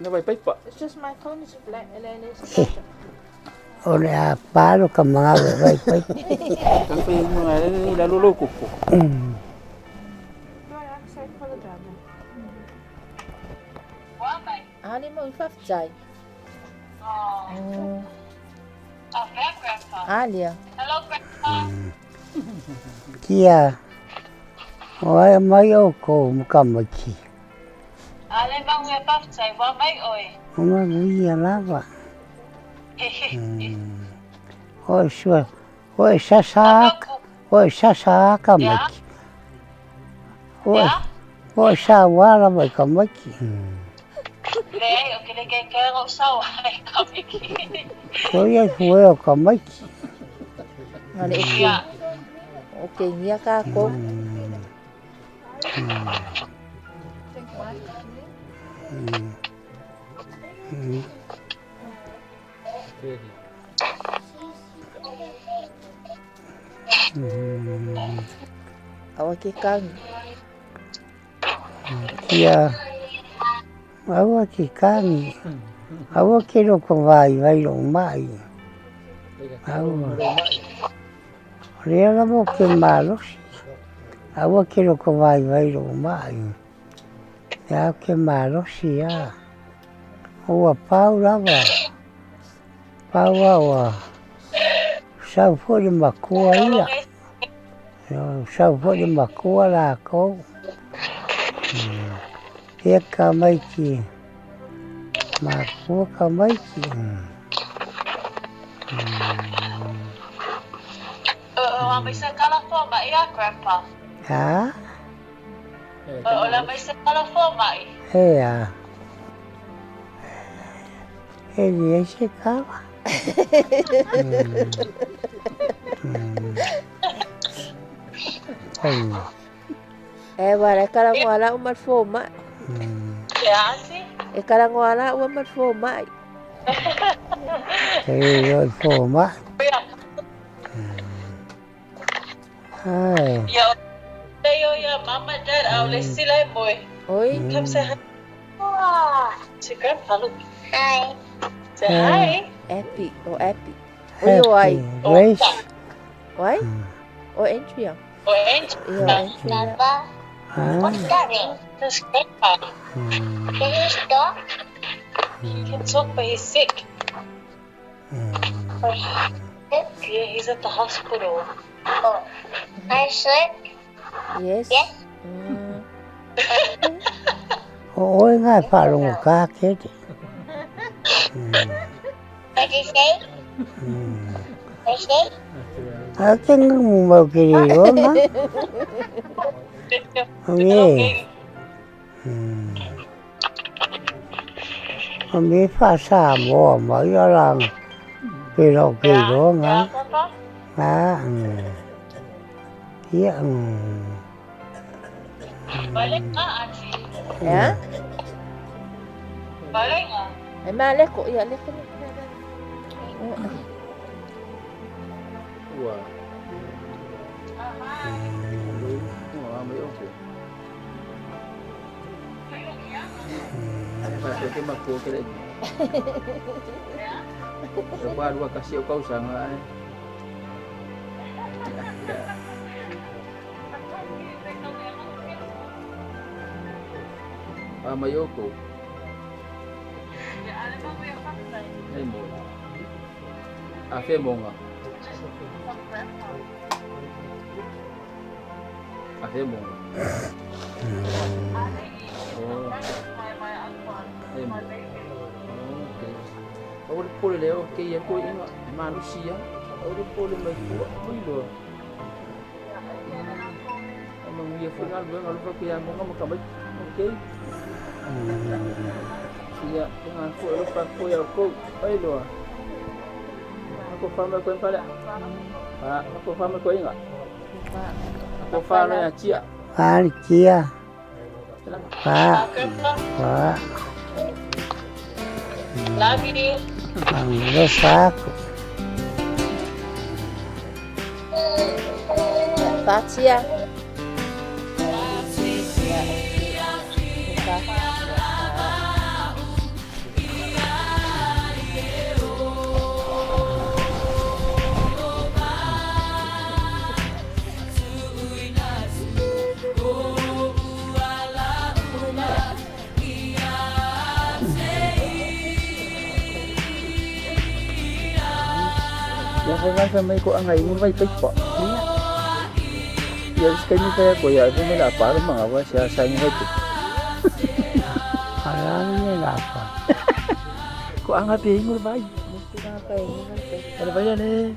Na vai paipa. It's just my phone is flat and then it's charger. O le a palo ka magawe vai pai. Ka fai mga le la lolo koko. Do I say for the driver? Ali mo ifafjai. Alia. Kia. O ai mai o ko mukamaki. Ale mau e paftai, wa mai oe. O maguia lava. O sua o sasa o sasa ka maki. O o sa wala mai ka maki. Le, o ke le ke ke o sa ai ka miki. Ko ia fue o ka maki. Ale okay. Okay, nia ka ko. Awa ke kangi. Kia aua ke kangi. Aua ke roko vai vai ro mai. Aua. Rea lava o ke malosi. Aua ke roko vai vai ro mai. Ia ke malosi ia. Ua pau lava. Pau aua. Sau foi le makua ia. Sau foi le makua lākou. Ia ka maiki. Makua ka maiki. O mai se kala fo mai ia grandpa. Ha? O la mai se kala fo mai. Ea. E lie se kala. E wala kala ngoala o malfo mai. Ia auntie. E kala ngoala o malfo mai. E oi fo mai. Ia. Ai. Ia. Leo ia mama dad au le sila moe. Oi. Come say hi. To grandpa, look. Hi. Say hi. Epi, o Epi. Oi o ai. Grace. Oi? O Andrea. O Andrea. Ia Andrea. What's that mean? This grandpa. Can he talk? He can talk, but he's sick. Yeah, he's at the hospital. Oh, I'm sick. Yes. Yes. O oi ngai whaarongo ka kete. What did you say? What did you say? A ke ngungu mau kiri o nga. O me. O me wha moa mai a ranga. Pera o ke roa nga. Yeah, grandpa. Nga. Ia. Balik nga, auntie. Ya? Balik nga. E ma leko ia leko. Ua. Ua mai o ko. Pa ke makua ke le. Coba dua kasih kau sanga ai. Ah, Mayoko. Ai mo. A fe monga. A fe monga. Oh. Ai mo. Okay. O le pole leo ke ia ko inga malusia. O le pole mai ku mo ilo. Ama ngi fo ngal ngal fo ku ya monga mo ka mai. Okay. Ia nga fo lo pa ko ya ko ai lo. Ako fa ma ko pala. Ah, ako fa ma ko inga. Ako fa lo ya chia. Wha kia. Wha. Grandpa, Wha. love you. Ang lo whaku. Fatia. Ia. Ia fai mai fai mai ko anga ingu vai paipa. Ia se kaimi fai ko ia fai mai la pa lo manga wa sia sa ingu vai pe. Ala le la pa. Ko anga pe ingu vai. Ale vai le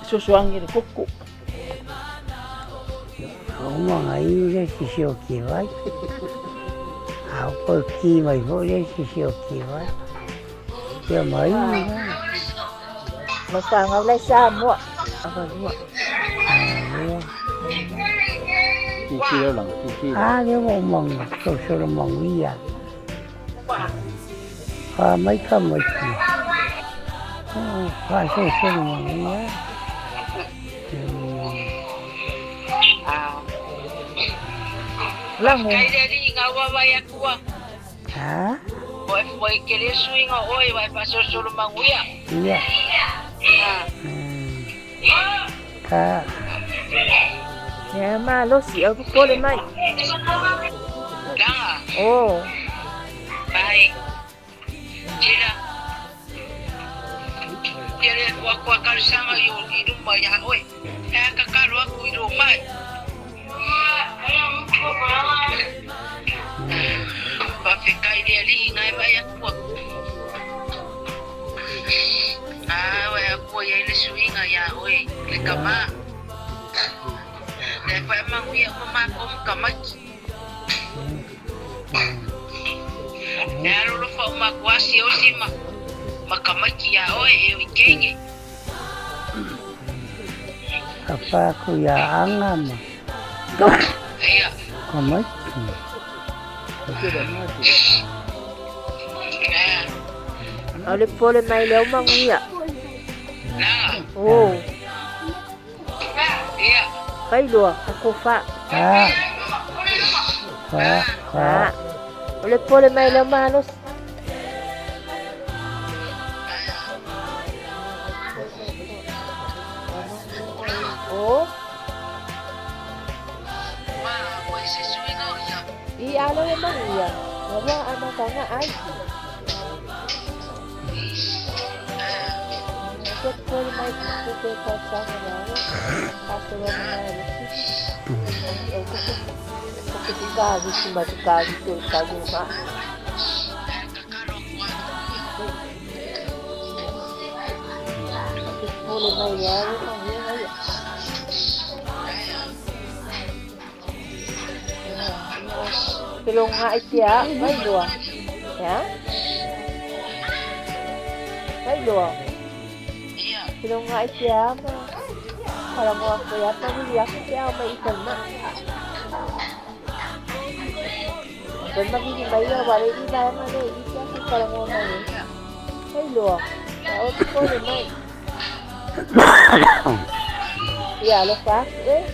so so angi le koko. O manga inu le sisi o ki vai. A o ki mai fo le sisi o ki vai. Ia mai. Mafanga ulai Samoa. Avalua. Ki ki lo lang ki ki. A le o manga so so lo manguia. A mai ka mai ki. Pa so so lo manguia. Lango. Kai le ali ngā wawa ia kua. Ha? O e fua i kere suinga oe wai pasosolo manguia. Ia. Ka Ya malosi au pole mai. Langa, Oh. pai. Tira. Tere kua kua kalusanga i o i ruma ia oe. Ea kakalo aku i ruma. Whawhekai le ali ngai vai akua. Ah, wai akua ia ile suinga ia oe. Le kama. Le whai manguia ko mako makamaki. E aro fa o makuasi o sima. Makamaki ia oe e o i kenge. ka pa ku ia anga ma. Ia. Ka mai. Au le pole mai le au manguia. Nanga. Oh. Ia. Kai loa ko fa. Ha. Fa fa. Ha. O le pole mai le au malosi. Oh. Ma, o se suinga o ia. I alo e manguia. Wawa ama kanga ai. Ko pole mai ko ko ko sa na. Paso lo mai le. O ko ko ko ko ka vi si ma ka vi ko ka vi ma. Ko pole mai le au manguia ai. Pelonga itia mai loa. Ya. Mai loa. Pelonga itia ma. Kalau mau aku ya, apa ni aku ya mai ikan mak. Dan magi ni mai ya wale i ba ma le i tia ku kalau mau mai. Mai loa. Ya o ko le mai. Ya lo fa eh.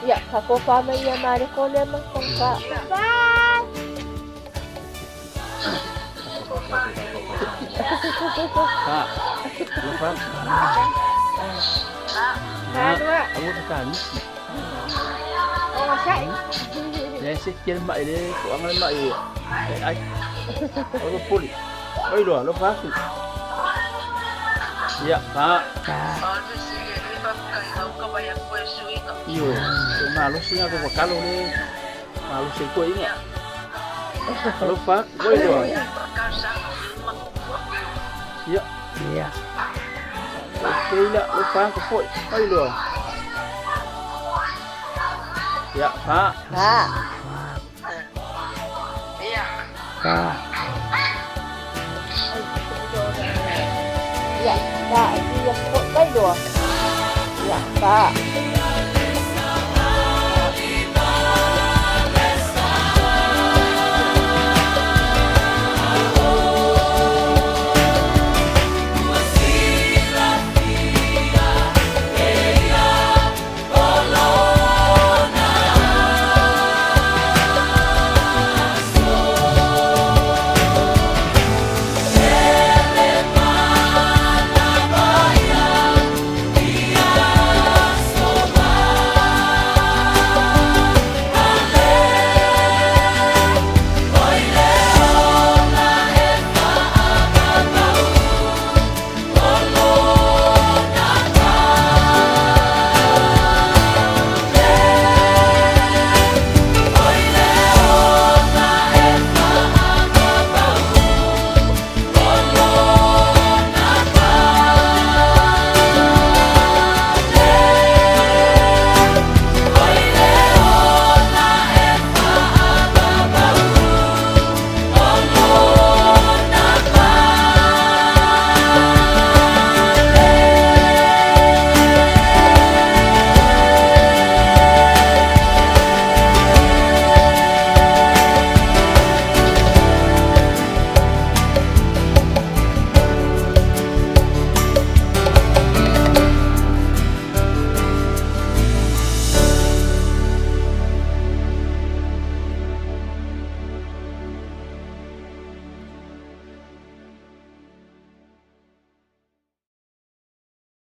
Ya, kako fa mai ya mare ko le ma kong ka. Ha. Lo fa. Ha dua. Aku tak ni. Oh, sai. Le se kiel mai le ko anga mai. Ai. O lo poli. Oi lo lo fa. Ia, fa. Ka. Iyo, malosi nga ko kalo le. Malosi ko inga. Lo fa, oi lo. Ia. Ia. Ok la, lo fa ko foi. Oi lo. Ia, fa. Ha. Ka. Ya, ka ya ko kai loa. Ya, ka.